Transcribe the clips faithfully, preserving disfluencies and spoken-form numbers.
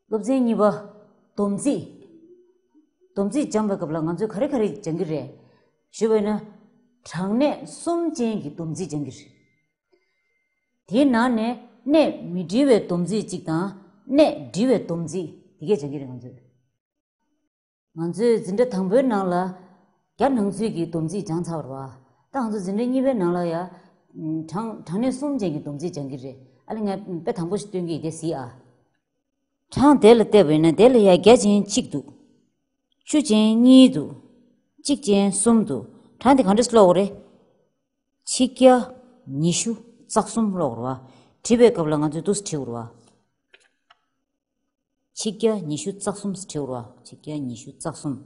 སློབ་ཚན་གཉིས་པ། སྡོམ་རྩིས། སྡོམ་རྩིས་སྦྱང་བའི་སྐབས་ལ་ང་ཚོས་ག་རེ་ག་རེ་སྦྱང་གི་རེད། ཞུས་པ་ཡིན་ན། གྲངས་གནས་གསུམ་ཅན་གྱི་སྡོམ་རྩིས་སྦྱང་གི་རེད། དེའི་ནང་ནས་གནས་མི་འབྲི་བའི་སྡོམ་རྩིས་གཅིག་དང་། གནས་འབྲི་བའི་སྡོམ་རྩིས་དེ་གས་སྦྱང་གི་རེད་ང་ཚོས། ང་ཚོའི་འཛིན་གྲྭ་དང་པོའི་ནང་ལ་བརྒྱ་ནང་ཚུད་ཀྱི་སྡོམ་རྩིས་སྦྱངས་ཚར་བ་རེད་བ། ད་ང་ཚོ་འཛིན་གྲྭ་གཉིས་པའི་ནང་ལ་ཡ། གྲངས་གྲངས་གནས་གསུམ་ཅན་གྱི་སྡོམ་རྩིས་སྦྱང་གི་རེད། ཨ་ལས་ངས་དཔེ་དང་པོ་ཞིག་སྟོན་གྱི་ཡིན། དེ་གཟིགས་ཨ། གྲངས་དེ་ལ་བལྟས་པ་ཡིན་ན་དེ་ལ་ཡ་བརྒྱ་ཅན་གཅིག་འདུག་བཅུ་ཅན་གཉིས་འདུག་གཅིག་ཅན་གསུམ་འདུག་གྲངས་དེ་ག་འདྲས་སེ་ཀློག་དགོས་རེད། ཆིག་བརྒྱ་ཉི་ཤུ་རྩ་གསུམ་ཀློག་དགོས་རེད་བ། བྲིས་པའི་སྐབས་ལ་ང་ཚོས་འདུག་སེ་བྲིས་དགོས་རེད་བ། ཆིག་བརྒྱ་ཉི་ཤུ་རྩ་གསུམ་ཟེར་བྲིས་དགོས་རེད་བ། ཆིག་བརྒྱ་ཉི་ཤུ་རྩ་གསུམ།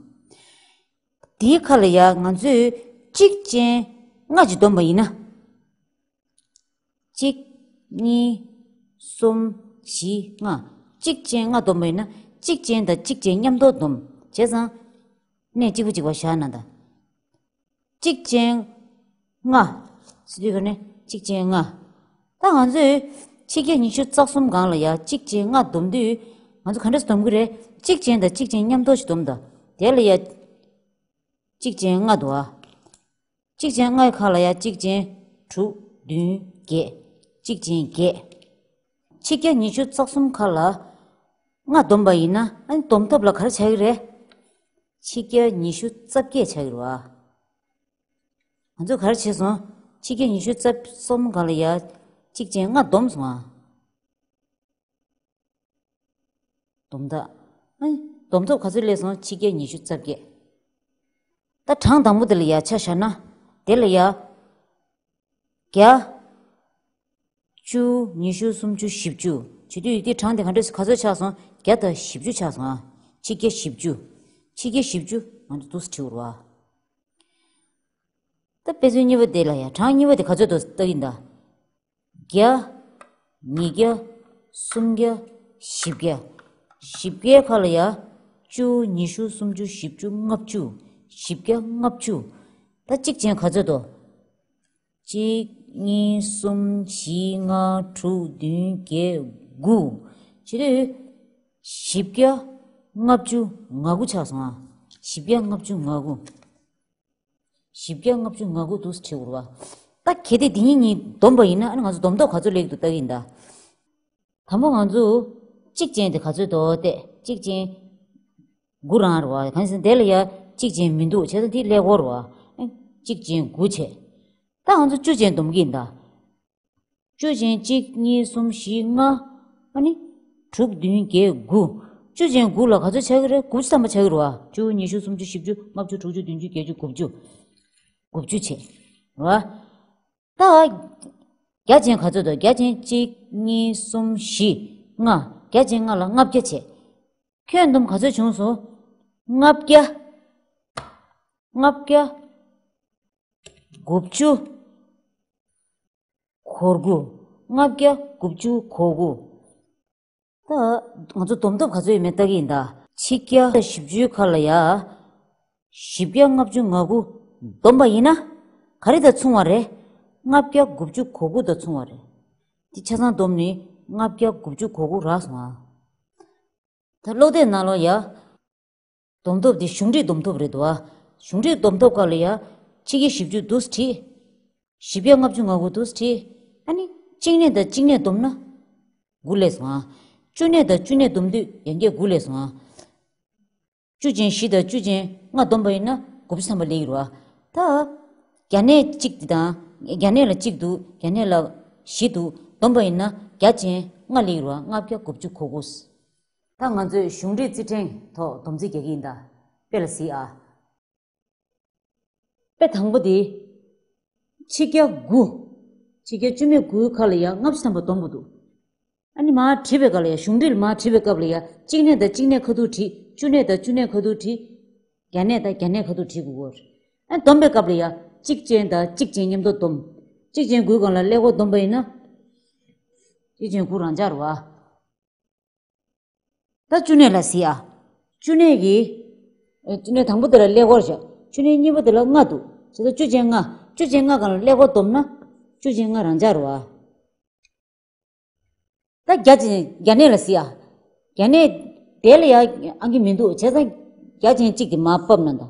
དེའི་ཁ་ལ་ཡ་ང་ཚོས་གཅིག་ཅན་ལྔ་ཅིག་བསྡོམས་པ་ཡིན་ན། གཅིག་གཉིས། གསུམ། བཞི། ལྔ། གཅིག་ཅན་ལྔ་བསྡོམས་པ་ཡིན་ན། གཅིག་ཅན་དང་གཅིག་ཅན་མཉམ་དུ་བསྡོམས་བྱས་ཙང་། གནས་གཅིག་པ་གཅིག་པ་བཞག་ན་ད། གཅིག་ཅན་ལྔ། ཟེར་དུས་ག་ནས་གཅིག་ཅན་ལྔ། ད་ང་ཚོས་ཆིག་བརྒྱ་ཉི་ཤུ་རྩ་གསུམ་སྒང་ལ་ཡ་གཅིག་ཅན་ལྔ་བསྡོམས་དུས། ང་ཚོ་ག་འདྲས་སེ་བསྡོམས་ཀྱི་རེད། གཅིག་ཅན་དང་གཅིག་ཅན་མཉམ་དུ་ཞིག་བསྡོམས་ད། དེ་ལ་ཡ། གཅིག་ཅན་ལྔ་འདུག་ཨ། གཅིག་ཅན་ལྔའི་ཁ་ལ་ཡ་གཅིག་ཅན་དྲུག་བདུན་བརྒྱད། གཅིག་ཅན་བརྒྱད། ཆིག་བརྒྱ་ཉི་ཤུ་རྩ་གསུམ་ཁ་ལ་ལྔ་བསྡོམས་པ་ཡིན་ན། ཨ་ནི་བསྡོམས་ཐོབ་ལ་ག་རེ་ཆགས་ཀྱི་རེད། ཆིག་བརྒྱ་ཉི་ཤུ་རྩ་བརྒྱད་ཆགས་ཀྱི་རེད་བ། ང་ཚོས་ག་རེ་བྱས་སོང་། ཆིག་བརྒྱ་ཉི་ཤུ་རྩ་གསུམ་ག་ལ་ཡ་གཅིག་ཅན་ལྔ་བསྡོམས་སོང་ཨ། བསྡོམས་ད། ཨ་ནི་བསྡོམས་ཐོབ་ག་ཚོད་སླེབས་སོང་། ཆིག་བརྒྱ་ཉི་ཤུ་རྩ་བརྒྱད། ད་གྲངས་དང་པོ་དེ་ལ་ཡ་ཆ་བཞག་ན། དེ་ལ་ཡ། བརྒྱ། བཅུ། ཉི་ཤུ། སུམ་ཅུ། བཞི་བཅུ། བྱེད་དུས་ཡིག་དེ་གྲངས་དེ་ག་འདྲས་ག་ཚོད་ཆགས་སོང་། བརྒྱ་དང་བཞི་བཅུ་ཆགས་སོང་ཨ། ཆིག་བརྒྱ་བཞི་བཅུ། ཆིག་བརྒྱ་བཞི་བཅུ་ང་ཚོ་འདུག་སེ་བྲིས་དགོས་རེད་བ། ད་དཔེ་མཚོན་གཉིས་པ་དེ་ལ་ཡ་གྲངས་གཉིས་པ་དེ་ག་ཚོད་འདུག་ལྟ་གི་ཡིན་ད། བརྒྱ། ཉིས་བརྒྱ། སུམ་བརྒྱ། བཞི་བརྒྱ། བཞི་བརྒྱའི་ཁ་ལ་ཡ། བཅུ། ཉི་ཤུ། སུམ་ཅུ། བཞི་བཅུ། ལྔ་བཅུ། བཞི་བརྒྱ། ལྔ་བཅུ། ད་གཅིག་ཅན་ག་ཚོད་འདུག་གཅིག་གཉིས། གསུམ། བཞི། ལྔ། དྲུག་བདུན། བརྒྱད། དགུ། བྱེད་དུས། བཞི་བརྒྱ། ལྔ་བཅུ། ང་དགུ་ཆགས་སོང་ཨ། བཞི་བརྒྱ། ལྔ་བཅུ། ང་དགུ། བཞི་བརྒྱ། ལྔ་བཅུ། ང་དགུ་འདུག་སེ་བྲིས་དགོས་རེད་བ། ད་གལ་ཏེ་འདི་གཉིས་གཉིས་བསྡོམས་པ་ཡིན་ན། ཨ་ནི་ང་ཚོ་བསྡོམས་ཐོབ་ག་ཚོད་སླེབས་ཀྱི་འདུག་ལྟ་གི་ཡིན་ད། དང་པོ་ང་ཚོ་གཅིག་ཅན་དེ་ག་ཚོད་འདུག་བལྟས། གཅིག་ཅན་དགུ་རང་རེད་བ། གང་ཡིན་ཟེར་ན་དེ་ལ་ཡ་གཅིག་ཅན་མི་འདུག་བྱས་ཙང་དེ་ཀླད་ཀོར་རེད་བ། ཨ་ནི་གཅིག་ཅན་དགུ་བྱས། ད་ང་ཚོ་བཅུ་ཅན་བསྡོམས་ཀྱི་ཡིན་ད། བཅུ་ཅན་གཅིག་གཉིས། གསུམ། བཞི། ལྔ། ཨ་ནི་དྲུག་བདུན། བརྒྱད། དགུ། བཅུ་ཅན་དགུ་ལ་ག་ཚོད་ཆགས་ཀྱི་རེད། དགུ་བཅུ་ཐམ་པ་ཆགས་ཀྱི་རེད་བ། བཅུ། ཉི་ཤུ། སུམ་ཅུ། བཞི་བཅུ། ལྔ་བཅུ། དྲུག་ཅུ། བདུན་ཅུ། བརྒྱད་ཅུ། དགུ་བཅུ། དགུ་བཅུ་བྱས། རེད་བ། ད་བརྒྱ་ཅན་ག་ཚོད་འདུག་བརྒྱ་ཅན་གཅིག་གཉིས། གསུམ། བཞི། ལྔ། བརྒྱ་ཅན་ལྔ་ལ་ལྔ་བརྒྱ་བྱས། ཁྱོན་བསྡོམས་ག་ཚོད་བྱུང་སོང་། ལྔ་བརྒྱ། ལྔ་བརྒྱ། དགུ་བཅུ། གོ་དགུ། ལྔ་བརྒྱ་དགུ་བཅུ་གོ་དགུ། ད་ང་ཚོ་བསྡོམས་ཐོབ་ག་ཚོད་ཡོད་མེད་ལྟ་གི་ཡིན་ད། ཆིག་བརྒྱ་བཞི་བཅུའི་ཁ་ལ་ཡ། བཞི་བརྒྱ་ལྔ་བཅུ་ང་དགུ་བསྡོམས་པ་ཡིན་ན། ག་རེ་དང་མཚུངས་པ་རེད། ལྔ་བརྒྱ་དགུ་བཅུ་གོ་དགུ་དང་མཚུངས་པ་རེད། དེ་ཆ་ཚང་བསྡོམས་ནས་ལྔ་བརྒྱ་དགུ་བཅུ་གོ་དགུ་རག་སོང་ཨ། ད་ཀློག་དེབ་ནང་ལོགས་ཡ། བསྡོམས་ཐོབ་དེ་གཞུང་འབྲེལ་བསྡོམས་ཐོབ་རེད་འདུག་ཨ། གཞུང་འབྲེལ་བསྡོམས་ཐོབ་སྐབས་ལ་ཡ། ཆིག་བརྒྱ་བཞི་བཅུ་འདུག་སེ་བྲིས། བཞི་བརྒྱ་ལྔ་བཅུ་ང་དགུ་འདུག་སེ་བྲིས། ཨ་ནི། གཅིག་གནས་དང་གཅིག་གནས་བསྡོམས་ན། དགུ་སླེབས་སོང་ཨ། བཅུ་གནས་དང་བཅུ་གནས་བསྡོམས་དུས་ཡང་བསྐྱར་དགུ་སླེབས་སོང་ཨ། བཅུ་ཅན་བཞི་དང་བཅུ་ཅན་ལྔ་བསྡོམས་པ་ཡིན་ན་དགུ་བཅུ་ཐམ་པ་སླེབས་ཀྱི་རེད་བ། ད། བརྒྱ་གནས་གཅིག་དེ་དང་། བརྒྱ་གནས་ལ་གཅིག་འདུག་བརྒྱ་གནས་ལ་བཞི་འདུག་བསྡོམས་པ་ཡིན་ན་བརྒྱ་ཅན་ལྔ་སླེབས་ཀྱི་རེད་བ། ལྔ་བརྒྱ་དགུ་བཅུ་གོ་དགུ། ད་ང་ཚོས་གཞུང་འབྲེལ་རྩིས་ཕྲེང་ཐོག་སྡོམ་རྩིས་རྒྱག་གི་ཡིན་ད། དཔེ་ལ་གཟིགས་ཨ། དཔེ་དང་པོ་དེ། ཆིག་བརྒྱ་དགུ། ཆིག་བརྒྱ་བཅུ་མེད་དགུའི་ཁ་ལ་ཡ་ལྔ་བཅུ་ཐམ་པ་བསྡོམས་པ་འདུག་ཨ་ནི་མར་བྲིས་པའི་སྐབས་ལ་ཡ། གཞུང་འབྲེལ་མར་བྲིས་པའི་སྐབས་ལ་ཡ། གཅིག་གནས་དང་གཅིག་གནས་ཁ་ཐུག་བྲིས། བཅུ་གནས་དང་བཅུ་གནས་ཁ་ཐུག་བྲིས། བརྒྱ་གནས་དང་བརྒྱ་གནས་ཁ་ཐུག་བྲིས་དགོས་ཀྱི་རེད། ཨ། བསྡོམས་པའི་སྐབས་ལ་ཡ། གཅིག་ཅན་དང་གཅིག་ཅན་མཉམ་དུ་བསྡོམས། གཅིག་ཅན་དགུའི་སྒང་ལ་ཀླད་ཀོར་བསྡོམས་པ་ཡིན་ན། གཅིག་ཅན་དགུ་རང་འཇགས་རེད་བ། ད་བཅུ་གནས་ལ་གཟིགས་ཨ། བཅུ་གནས་ཀྱི། ཨ། བཅུ་གནས་དང་པོ་དེ་ལ་ཀླད་ཀོར་བཞག་བཅུ་གནས་གཉིས་པ་དེ་ལ་ལྔ་འདུག་བྱས་ཙང་བཅུ་ཅན་ལྔ། བཅུ་ཅན་ལྔ་སྒང་ལ་ཀླད་ཀོར་བསྡོམས་ན། བཅུ་ཅན་ལྔ་རང་འཇགས་རེད་བ། ད་བརྒྱ་ཅན། བརྒྱ་གནས་ལ་གཟིགས་ཨ། བརྒྱ་གནས། དེ་ལ་ཡ་ཨང་ཀི་མི་འདུག་བྱས་ཙང་བརྒྱ་ཅན་གཅིག་དེ་མར་ཕབ་ན་ད།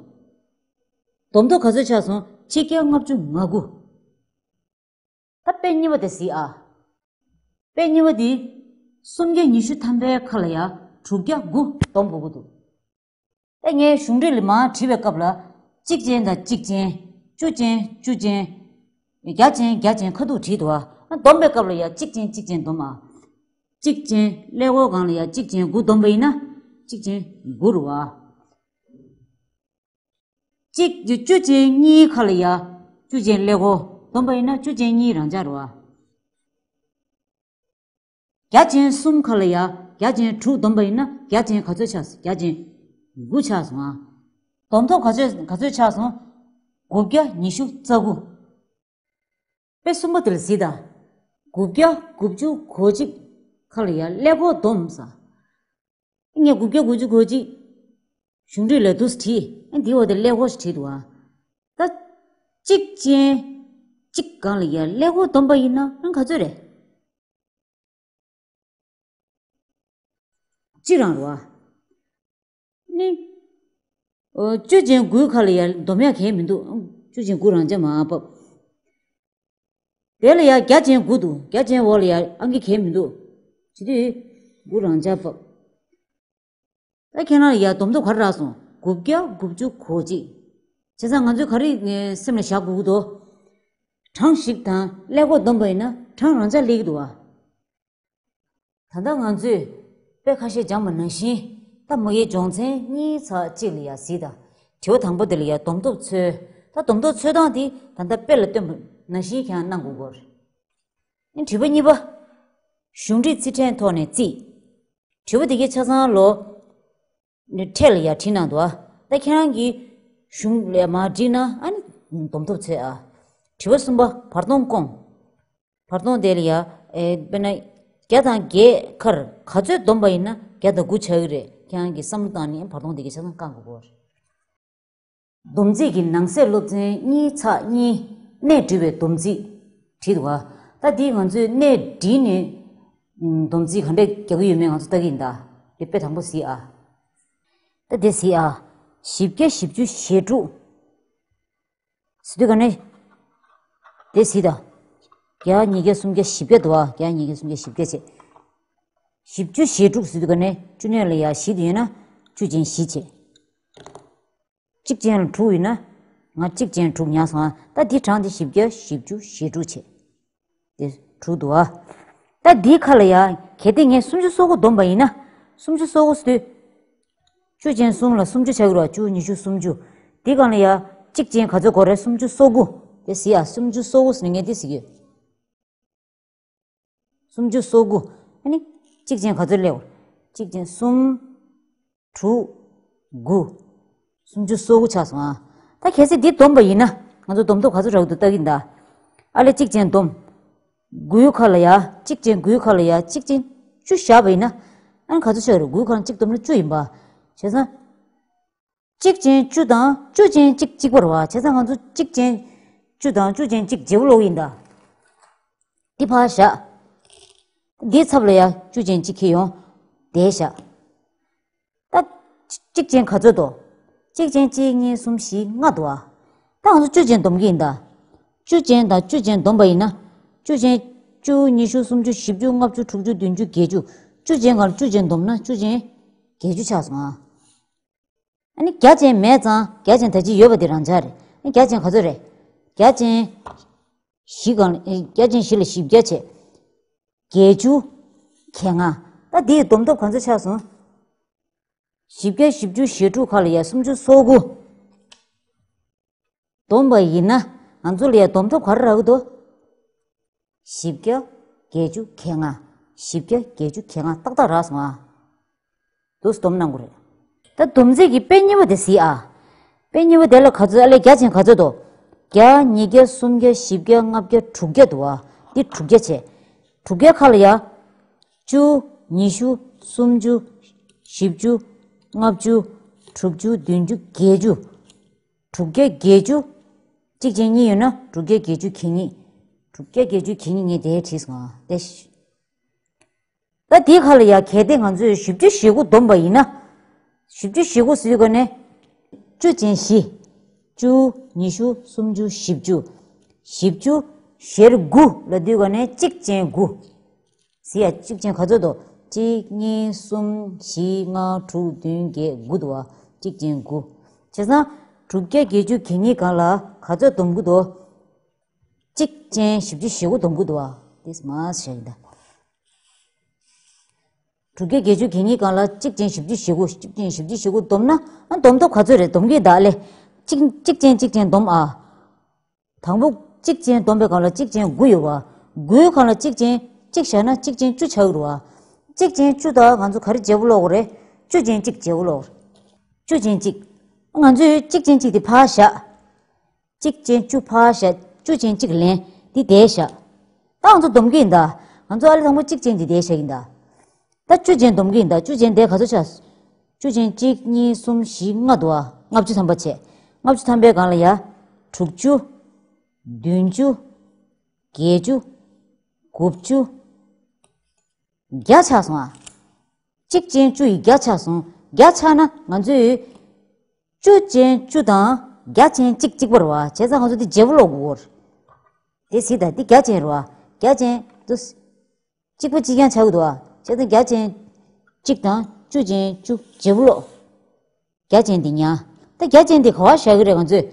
བསྡོམས་ཐོབ་ག་ཚོད་ཆགས་སོང་། ཆིག་བརྒྱ་ལྔ་བཅུ་ང་དགུ། ད་དཔེ་གཉིས་པ་དེ་གཟིགས་ཨ། དཔེ་གཉིས་པ་དེ། སུམ་བརྒྱ་ཉི་ཤུ་ཐམ་པའི་ཁ་ལ་ཡ་དྲུག་བརྒྱ་དགུ་བསྡོམས་དགོས་ཀྱི་འདུག་ད་ངས་གཞུང་འབྲེལ་ལ་མར་བྲིས་པའི་སྐབས་ལ། གཅིག་ཅན་དང་གཅིག་ཅན། བཅུ་ཅན་བཅུ་ཅན། བརྒྱ་ཅན་བརྒྱ་ཅན་ཁ་ཐུག་བྲིས་འདུག་ཨ། བསྡོམས་པའི་སྐབས་ལ་ཡ་གཅིག་ཅན་གཅིག་ཅན་བསྡོམས་ཨ། གཅིག་ཅན་ཀླད་ཀོར་སྒང་ལ་ཡ་གཅིག་ཅན་དགུ་བསྡོམས་པ་ཡིན་ན། གཅིག་ཅན་དགུ་རེད་བ། གཅིག་བཅུ་ཅན་གཉིས་ཁ་ལ་ཡ། བཅུ་ཅན་ཀླད་ཀོར་བསྡོམས་པ་ཡིན་ན་བཅུ་ཅན་གཉིས་རང་འཇགས་རེད་བ། བརྒྱ་ཅན་གསུམ་ཁ་ལ་ཡ། བརྒྱ་ཅན་དྲུག་བསྡོམས་པ་ཡིན་ན་བརྒྱ་ཅན་ག་ཚོད་ཆགས་སོང་། བརྒྱ་ཅན་དགུ་ཆགས་སོང་ཨ། བསྡོམས་ཐོབ་ག་ཚོད་ག་ཚོད་ཆགས་སོང་། དགུ་བརྒྱ་ཉི་ཤུ་རྩ་དགུ། དཔེ་གསུམ་པ་དེ་ལ་གཟིགས་དང་། དགུ་བརྒྱ་དགུ་བཅུ་གོ་གཅིག་ཁ་ལ་ཡ་ཀླད་ཀོར་བསྡོམས་ས། ངས་དགུ་བརྒྱ་དགུ་བཅུ་གོ་གཅིག་གཞུང་འབྲེལ་ལ་འདུག་སེ་བྲིས། ཨ་འདི་འོག་དེ་ཀླད་ཀོར་ཞིག་བྲིས་འདུག་ཨ། ད། གཅིག་ཅན། གཅིག་སྒང་ལ་ཡ་ཀླད་ཀོར་བསྡོམས་པ་ཡིན་ན་ཨང་ག་ཚོད་རེད། གཅིག་རང་རེད་བ། ནི། ཨོ། བཅུ་ཅན་དགུའི་ཁ་ལ་ཡ་བསྡོམས་ཡ་གང་ཡང་མི་འདུག་བཅུ་ཅན་དགུ་རང་འཇགས་མར་ཕབ། དེ་ལ་ཡ་བརྒྱ་ཅན་དགུ་འདུག་བརྒྱ་ཅན་འོག་ལ་ཡ་ཨང་ཀི་གང་ཡང་མི་འདུག་བྱེད་དུས། དགུ་རང་འཇགས་ཕབ། ད་ཁྱེད་རང་ལ་ཡ་བསྡོམས་ཐོབ་ག་རེ་རག་སོང་། དགུ་བརྒྱ་དགུ་བཅུ་གོ་གཅིག་བྱས་ཙང་ང་ཚོས་ག་རེ་སེམས་ལ་བཞག་དགོས་ཀྱི་འདུག་གྲངས་ཤིག་དང་ཀླད་ཀོར་བསྡོམས་པ་ཡིན་ན་གྲངས་རང་འཇགས་སླེབས་ཀྱི་འདུག་བ། ད་ལྟ་ང་ཚོས་དཔེ་ཁ་ཤས་སྦྱངས་པ་ནང་བཞིན། ད་མ་གིའི་སྦྱོང་ཚན་གཉིས་ཚེག་གཅིག་ལ་ཡ་གཟིགས་དང་། དྲི་བ་དང་པོ་དེ་ལ་ཡ་བསྡོམས་ཐོབ་འཚོལ། ད་བསྡོམས་ཐོབ་འཚོལ་སྟངས་དེ་ད་ལྟ་དཔེ་ལ་སྟོན་པ་ནང་བཞིན་ཁྱེད་རང་གནང་དགོས་ཀྱི་ཡོད་རེད། དྲི་བ་གཉིས་པ། གཞུང་འབྲེལ་རྩིས་ཕྲན་ཐོག་ནས་རྩིས། དྲི་བ་དེ་གའི་ཆ་ཚང་ལོ། ནི་ཕྲད་ལ་ཡ་བྲིས་གནང་འདུག་ཨ། ད་ཁྱེད་རང་གིས་གཞུང་ལས་མར་བྲིས་ན་ཨ་ནི་བསྡོམས་ཐོབ་འཚོལ་ཨ། དྲི་བ་གསུམ་པ། བར་སྟོང་སྐོང་། བར་སྟོང་དེ་ལ་ཡ། ཨེ། དཔེར་ན། བརྒྱ་དང་བརྒྱད་ཁར་ག་ཚོད་བསྡོམས་པ་ཡིན་ན་བརྒྱ་དང་དགུ་ཆགས་ཀྱི་རེད། ཁྱེད་རང་གིས་བསམ་བློ་བཏང་ནས་བར་སྟོང་དེ་གའི་ཆ་ཚང་བསྐང་དགོས་ཀྱི་རེད། བསྡོམས་རྩིས་ཀྱི་ནང་གསེས་སློབ་ཚན་གཉིས་ཚེག་གཉིས། གནས་འདྲི་བའི་བསྡོམས་རྩིས་བྲིས་འདུག་བ། ད་འདི་ང་ཚོས་གནས་འདྲིས་ནས་བསྡོམས་རྩིས་ག་འདྲས་རྒྱག་གི་ཡོད་མེད་ང་ཚོ་ལྟ་གི་ཡིན་ད། འདི་དཔེ་དང་པོ་གཟིགས་ཨ། ད་འདི་གཟིགས་ཨ། བཞི་བརྒྱ་བཞི་བཅུ་ཞེ་དྲུག་ཟེར་དུས་ག་ནས། འདི་གཟིགས་ད། བརྒྱ། ཉིས་བརྒྱ། སུམ་བརྒྱ། བཞི་བརྒྱ་འདུག་བ། བརྒྱ། ཉིས་བརྒྱ། སུམ་བརྒྱ། བཞི་བརྒྱ་བྱས། བཞི་བཅུ་ཞེ་དྲུག་ཟེར་དུས་ག་ནས་བཅུ་གནས་ལ་ཡ་བཞི་དེ་ཡོད་ན་བཅུ་ཅན་བཞི་བྱས། གཅིག་ཅན་ལ་དྲུག་ཡོད་ན། ང་གཅིག་ཅན་དྲུག་ཉར་སོང་ཨ། ད་འདི་གྲངས་འདི་བཞི་བརྒྱ་བཞི་བཅུ་ཞེ་དྲུག་བྱས། དེ་དྲུག་འདུག་ཨ། ད་འདིའི་ཁ་ལ་ཡ། གལ་ཏེ་ངས་སུམ་ཅུ་སོ་དགུ་བསྡོམས་པ་ཡིན་ན། སུམ་ཅུ་སོ་དགུ་ཟེར་དུས། བཅུ་ཅན་གསུམ་ལ་སུམ་ཅུ་ཆགས་ཀྱི་རེད་བ། བཅུ། ཉི་ཤུ། སུམ་ཅུ། འདི་སྒང་ལ་ཡ། གཅིག་ཅན་ག་ཚོད་དགོས་རེད། སུམ་ཅུ་སོ་དགུ། དེ་གཟིགས་ཨ། སུམ་ཅུ་སོ་དགུ་ཟེར་ནས་ངས་འདི་གཟིགས་ཡོད། སུམ་ཅུ་སོ་དགུ། ཨ་ནི། གཅིག་ཅན་ག་ཚོད་སླེབས། གཅིག་ཅན་གསུམ། དྲུག་དགུ། སུམ་ཅུ་སོ་དགུ་ཆགས་སོང་ཨ། ད་གལ་སྲིད་འདི་བསྡོམས་པ་ཡིན་ན། ང་ཚོ་བསྡོམས་ཐོབ་ག་ཚོད་རག་འདུག་ལྟ་གི་ཡིན་ད། ཨ་ལས་གཅིག་ཅན་བསྡོམས། དགུའི་ཁ་ལ་ཡ། གཅིག་ཅན་དགུའི་ཁ་ལ་ཡ་གཅིག་ཅན་བཅུ་བཞག་པ་ཡིན་ན། ཨ་ནི་ག་ཚོད་ཆགས་རེད། དགུའི་ཁ་ལ་གཅིག་བསྡོམས་ན་བཅུ་ཡིན་པ། བྱས་ཙང་། གཅིག་ཅན་བཅུ་དང་བཅུ་ཅན་གཅིག་གཅིག་པ་རེད་བ། བྱས་ཙང་ང་ཚོ་གཅིག་ཅན་བཅུ་དང་བཅུ་ཅན་གཅིག་བརྗེ་པོ་ཀློག་ཡིན་ད། འདི་ཕར་བཞག་འདིའི་ཚབ་ལ་ཡ་བཅུ་ཅན་གཅིག་འཁྱེར་ཡོང་། དེ་བཞག་ད། གཅིག་ཅན་ག་ཚོད་འདུག་གཅིག་ཅན་གཅིག་གཉིས་གསུམ་བཞི་ལྔ་འདུག་ཨ། ད་ང་ཚོ་བཅུ་ཅན་བསྡོམས་ཀྱི་ཡིན་ད། བཅུ་ཅན་དང་བཅུ་ཅན་བསྡོམས་པ་ཡིན་ན། བཅུ་ཅན། བཅུ། ཉི་ཤུ། སུམ་ཅུ། བཞི་བཅུ། ལྔ་བཅུ། དྲུག་ཅུ། བདུན་ཅུ། བརྒྱད་ཅུ། བཅུ་ཅན་སྒང་ལ་བཅུ་ཅན་བསྡོམས་ན་བཅུ་ཅན་བརྒྱད་ཅུ་ཆགས་སོང་ཨ། ཨ་ནི་བརྒྱ་ཅན་མེད་ཙང་བརྒྱ་ཅན་ད་ཅི་ཡོད་པ་དེ་རང་འཇགས་རེད། ཨ་ནི་བརྒྱ་ཅན་ག་ཚོད་རེད། བརྒྱ་ཅན་བཞི་སྒང་ལ། ཨ། བརྒྱ་ཅན་བཞི་ལ་བཞི་བརྒྱ་བྱས། བརྒྱད་ཅུ་གྱ་ལྔ། ད་འདིའི་བསྡོམས་ཐོབ་ག་ཚོད་ཆགས་སོང་། བཞི་བརྒྱ་བཞི་བཅུ་ཞེ་དྲུག་ཁ་ལ་ཡ་སུམ་ཅུ་སོ་དགུ། བསྡོམས་པ་ཡིན་ན། ང་ཚོ་ལ་ཡ་བསྡོམས་ཐོབ་ག་རེ་རག་གི་འདུག་བཞི་བརྒྱ་བརྒྱད་ཅུ་གྱ་ལྔ། བཞི་བརྒྱ་བརྒྱད་ཅུ་གྱ་ལྔ་ཏག་ཏག་རག་སོང་ཨ། འདུག་སེ་བསྡོམས་གནང་དགོས་རེད། ད་བསྡོམས་རྩིས་ཀྱི་དཔེ་གཉིས་པ་དེ་གཟིགས་ཨ། དཔེ་གཉིས་པ་དེ་ལ་ག་ཚོད། ཨ་ལས་བརྒྱ་ཅན་ག་ཚོད་འདུག་བརྒྱ། ཉིས་བརྒྱ། སུམ་བརྒྱ། བཞི་བརྒྱ། ལྔ་བརྒྱ། དྲུག་བརྒྱ་འདུག་ཨ། འདི་དྲུག་བརྒྱ་བྱས། དྲུག་བརྒྱ་ཁ་ལ་ཡ། བཅུ། ཉི་ཤུ། སུམ་ཅུ། བཞི་བཅུ། ལྔ་བཅུ། དྲུག་ཅུ། བདུན་ཅུ། བརྒྱད་ཅུ། དྲུག་བརྒྱ་བརྒྱད་ཅུ། གཅིག་ཅན་གཉིས་ཡོད་ན་དྲུག་བརྒྱ་བརྒྱད་ཅུ་གྱ་གཉིས། དྲུག་བརྒྱ་བརྒྱད་ཅུ་གྱ་གཉིས་ངས་དེ་བྲིས་སོང་ཨ། དེ། ད་དེའི་ཁ་ལ་ཡ་གལ་ཏེ་ང་ཚོས་བཞི་བཅུ་ཞེ་དགུ་བསྡོམས་པ་ཡིན་ན། བཞི་བཅུ་ཞེ་དགུ་ཟེར་དུས་ཀ་ནས། བཅུ་ཅན་བཞི། བཅུ། ཉི་ཤུ། སུམ་ཅུ། བཞི་བཅུ། བཞི་བཅུ་ཞེར་དགུ་ལབ་དུས་ཀ་ནས་གཅིག་ཅན་དགུ། ཟེར་ཡ་གཅིག་ཅན་ག་ཚོད་འདུག་གཅིག་གཉིས། གསུམ། བཞི། ལྔ། དྲུག་བདུན། བརྒྱད། དགུ་འདུག་བ། གཅིག་ཅན་དགུ། བྱས་ཙང་། དྲུག་བརྒྱ་བརྒྱད་ཅུ་གྱ་གཉིས་སྒང་ལ་ག་ཚོད་བསྡོམས་ཀྱི་འདུག་གཅིག་ཅན་བཞི་བཅུ་ཞེ་དགུ་བསྡོམས་ཀྱི་འདུག་བ། དེ་མ་བྱས་ཡིན་ད། དྲུག་བརྒྱ་བརྒྱད་ཅུ་གྱ་གཉིས་སྒང་ལ་གཅིག་ཅན་བཞི་བཅུ་ཞེ་དགུ། གཅིག་ཅན་བཞི་བཅུ་ཞེ་དགུ་བསྡོམས་ན། ཨ། བསྡོམས་ཐོབ་ག་ཚོད་རེད། བསྡོམས་ཀྱི་ཡིན་ད་ལེ། གཅིག་གཅིག་ཅན་གཅིག་ཅན་བསྡོམས་ཨ། དང་པོ་གཅིག་ཅན་བསྡོམས་པའི་སྒང་ལ་གཅིག་ཅན་དགུ་ཡོད་པ། དགུའི་སྒང་ལ་གཅིག་ཅན་གཅིག་བཞག་ན་གཅིག་ཅན་བཅུ་ཆགས་ཀྱི་རེད་བ། གཅིག་ཅན་བཅུ་དང་ང་ཚོ་ག་རེ་བརྗེ་པོ་ཀློག་དགོས་རེད། བཅུ་ཅན་གཅིག་བརྗེ་པོ་ཀློག་དགོས་རེད། བཅུ་ཅན་གཅིག་ང་ཚོས་གཅིག་ཅན་གཅིག་དེ་ཕར་བཞག་གཅིག་ཅན་བཅུ་ཕར་བཞག་བཅུ་ཅན་གཅིག་ལེན། འདི་བསྡད་བཞག་ད་ང་ཚོ་བསྡོམས་ཀྱི་ཡིན་ད། ང་ཚོ་ཨ་ལེ་དང་པོ་གཅིག་ཅན་འདི་བསྡད་བཞག་ཡིན་ད། ད་བཅུ་ཅན་བསྡོམས་ཀྱི་ཡིན་ད། བཅུ་ཅན་དེ་ག་ཚོད་ཆགས། བཅུ་ཅན་གཅིག་གཉིས། གསུམ། བཞི། ལྔ་འདུག་ཨ། ལྔ་བཅུ་ཐམ་པ་བྱས། ལྔ་བཅུ་ཐམ་པའི་སྒང་ལ་ཡ། དྲུག་ཅུ། བདུན་ཅུ། བརྒྱད་ཅུ། དགུ་བཅུ། བརྒྱ་ཆགས་སོང་ཨ། གཅིག་ཅན་བཅུ་ཡི་བརྒྱ་ཆགས་སོང་། བརྒྱ་ཆགས་ན་ང་ཚོས་བཅུ་ཅན་བཅུ་དང་བརྒྱ་ཅན་གཅིག་གཅིག་པ་རེད་བ། བྱས་ཙང་ང་ཚོ་འདི་བརྗེ་པོ་ཀློག་དགོས་རེད། དེ་གཟིགས་དང་། འདི་བརྒྱ་ཅན་རེད་བ། བརྒྱ་ཅན་དུ། གཅིག་པ་གཅིག་རྐྱང་ཆགས་ཀྱི་འདུག་བ། བྱས་ཙང་བརྒྱ་ཅན་གཅིག་དང་བཅུ་ཅན་བཅུ་བརྗེ་པོ་ཀློག་བརྒྱ་ཅན་འདི་ཉར། ད་བརྒྱ་ཅན་འདི་ག་པར་བཞག་གི་རེད། ང་ཚོས་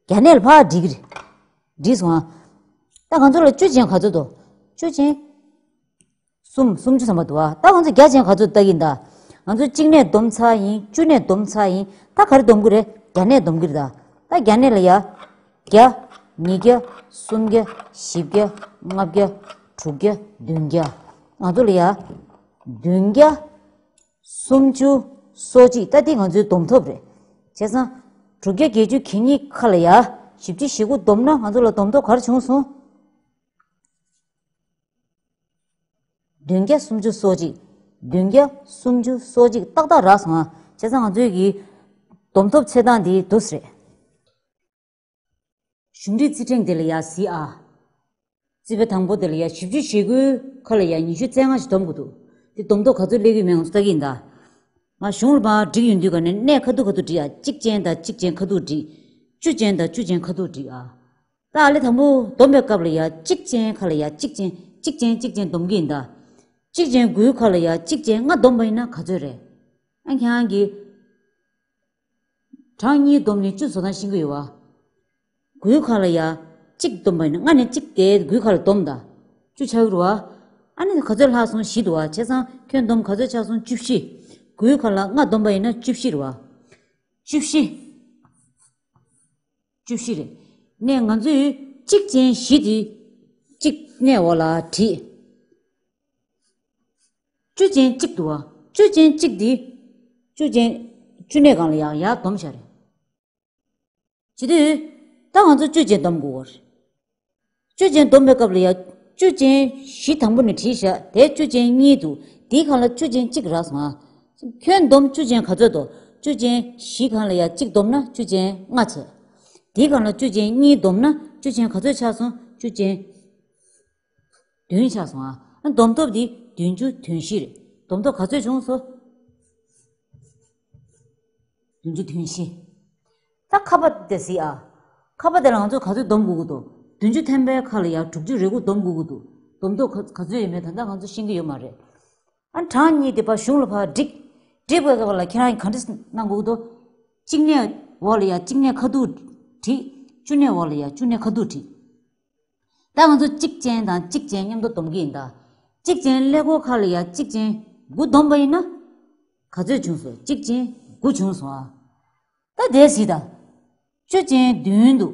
བརྒྱ་གནས་ལ་ཕར་བསྒྲིགས་ཀྱི་རེད། བསྒྲིགས་སོང་ཨ། ད་ང་ཚོ་ལ་བཅུ་ཅན་ག་ཚོད་འདུག་བཅུ་ཅན་གསུམ། སུམ་ཅུ་ཐམ་པ་འདུག་ཨ། ད་ང་ཚོ་བརྒྱ་ཅན་ག་ཚོད་ལྟ་གི་ཡིན་ད། ང་ཚོ་གཅིག་ནས་བསྡོམས་ཚར་ཡིན། བཅུ་ནས་བསྡོམས་ཚར་ཡིན། ད་ག་རེ་བསྡོམས་ཀྱི་རེད། བརྒྱ་གནས་བསྡོམས་ཀྱི་རེད་ད། ད་བརྒྱ་གནས་ལ་ཡ། བརྒྱ། ཉིས་བརྒྱ། གསུམ་བརྒྱ། བཞི་བརྒྱ། ལྔ་བརྒྱ། དྲུག་བརྒྱ། བདུན་བརྒྱ། ང་ཚོ་ལ་ཡ། བདུན་བརྒྱ། སུམ་ཅུ་སོ་གཅིག་ད་འདི་ང་ཚོའི་བསྡོམས་ཐོབ་རེད། བྱས་ཙང་། དྲུག་བརྒྱ་བརྒྱད་ཅུ་གྱ་གཉིས་ཁ་ལ་ཡ། བཞི་བཅུ་ཞེ་དགུ་བསྡོམས་ན་ང་ཚོ་ལ་བསྡོམས་ཐོབ་ག་རེ་བྱུང་སོང་། བདུན་བརྒྱ་སུམ་ཅུ་སོ་གཅིག་བདུན་བརྒྱ་སུམ་ཅུ་སོ་གཅིག་ཏག་ཏག་རག་སོང་ཨ། བྱས་ཙང་ང་ཚོའི་གི་བསྡོམས་ཐོབ་ཚེས་གྲངས་འདི་འདུག་སེ་རེད། གཞུང་འབྲེལ་རྩིས་ཕྲེང་དེ་ལ་ཡ་གཟིགས་ཨ། རྩིས་པ་དང་པོ་དེ་ལ་ཡ་བཞི་བཅུ་ཞེ་དགུའི་ཁ་ལ་ཡ་ཉི་ཤུ་རྩ་ལྔ་ཞིག་བསྡོམས་དགོས་འདུག་དེ་བསྡོམས་ཐོབ་ག་ཚོད་སླེབས་ཀྱི་མེད་ང་ཚོ་ལྟ་གི་ཡིན་ད། ང་གཞུང་ལ་མར་བསྒྲིགས་ཡོང་དུས་ག་ནས་གནས་ཁ་ཐུག་ཁ་ཐུག་བསྒྲིགས་ཨ། གཅིག་ཅན་དང་གཅིག་ཅན་ཁ་ཐུག་བསྒྲིགས། བཅུ་ཅན་དང་བཅུ་ཅན་ཁ་ཐུག་བསྒྲིགས་ཨ། ད་ཨ་ལེ་དང་པོ་བསྡོམས་པའི་སྐབས་ལ་ཡ་གཅིག་ཅན་ཁ་ལ་ཡ་གཅིག་ཅན་གཅིག་ཅན་གཅིག་ཅན་བསྡོམས་ཀྱི་ཡིན་ད། གཅིག་ཅན་དགུའི་ཁ་ལ་ཡ་གཅིག་ཅན་ལྔ་བསྡོམས་པ་ཡིན་ན་ག་ཚོད་རེད། ཨ་ཁྱེད་རང་གིས། གྲངས་གཉིས་བསྡོམས་ནས་བཅུ་བཟོ་སྟངས་ཤེས་ཀྱི་ཡོད་བ། དགུའི་ཁ་ལ་ཡ་གཅིག་བསྡོམས་པ་ཡིན་ན། ལྔ་ནས་གཅིག་དེ་དགུའི་ཁ་ལ་བསྡོམས་དང་། བཅུ་ཆགས་ཀྱི་རེད་བ། ཨ་ནི་ག་ཚོད་ལྷག་སོང་། བཞི་འདུག་བ། བྱས་ཙང་ཁྱོན་བསྡོམས་ག་ཚོད་ཆགས་སོང་། བཅུ་བཞི། དགུའི་ཁ་ལ་ལྔ་བསྡོམས་པ་ཡིན་ན་བཅུ་བཞི་རེད་བ། བཅུ་བཞི། བཅུ་བཞི་རེད། ནས་ང་ཚོས་གཅིག་ཅན་བཞི་དེ་གཅིག་གནས་འོག་ལ་བྲིས། བཅུ་ཅན་གཅིག་འདུག་བ། བཅུ་ཅན་གཅིག་འདི། བཅུ་ཅན་བཅུ་གནས་སྒང་ལ་ཡར་ཡར་བསྡོམས་བཞག་རེད། བྱེད་དུས། ད་ང་ཚོ་བཅུ་ཅན་བསྡོམས་དགོས་པ་རེད། བཅུ་ཅན་བསྡོམས་པའི་སྐབས་ལ་ཡ། བཅུ་ཅན་བཞི་དང་པོ་ནས་བྲིས་བཞག་དེ་བཅུ་ཅན་གཉིས་འདུག་དེའི་སྒང་ལ་བཅུ་ཅན་གཅིག་རག་སོང་ཨ། ཁྱོན་བསྡོམས་བཅུ་ཅན་ག་ཚོད་འདུག་བཅུ་ཅན་བཞི་སྒང་ལ་ཡ་གཅིག་བསྡོམས་ན་བཅུ་ཅན་ལྔ་བྱས། དེའི་སྒང་ལ་བཅུ་ཅན་གཉིས་བསྡོམས་ན་བཅུ་ཅན་ག་ཚོད་ཆགས་སོང་། བཅུ་ཅན་བདུན་ཆགས་སོང་ཨ། ཨ་བསྡོམས་ཐོབ་འདི་བདུན་ཅུ་དོན་བཞི་རེད། བསྡོམས་ཐོབ་ག་ཚོད་བྱུང་སོང་། བདུན་ཅུ་དོན་བཞི། ད་ཁ་པ་དེ་གཟིགས་ཨ། ཁ་པ་དེ་ལ་ང་ཚོ་ག་ཚོད་བསྡོམས་དགོས་ཀྱི་འདུག་བདུན་ཅུ་ཐམ་པའི་ཁ་ལ་ཡ་དྲུག་ཅུ་རེ་དགུ་བསྡོམས་དགོས་ཀྱི་འདུག་བསྡོམས་ཐོབ་ག་ག་ཚོད་ཡོད་མེད་ད་ལྟ་ང་ཚོ་ཤེས་ཀྱི་ཡོད་མ་རེད། ཨ་གྲངས་གཉིས་དེ་ཕར་གཞུང་ལ་ཕར་བསྒྲིགས། བསྒྲིགས་པའི་སྐབས་ལ་ཁྱེད་རང་གིས་ག་འདྲ་གནང་དགོས་ཀྱི་འདུག་གཅིག་གནས་འོག་ལ་ཡ་གཅིག་གནས་ཁ་ཐུག་བྲིས། བཅུ་གནས་འོག་ལ་ཡ་བཅུ་གནས་ཁ་ཐུག་བྲིས། ད་ང་ཚོ་གཅིག་ཅན་དང་གཅིག་ཅན་མཉམ་དུ་བསྡོམས་ཀྱི་ཡིན་ད། གཅིག་ཅན་ཀླད་ཀོར་ཁ་ལ་ཡ་གཅིག་ཅན་དགུ་བསྡོམས་པ་ཡིན་ན། ག་ཚོད་བྱུང་སོང་། གཅིག་ཅན་དགུ་བྱུང་སོང་ཨ། ད་དེ་གཟིགས་དང་། བཅུ་ཅན་བདུན་འདུག་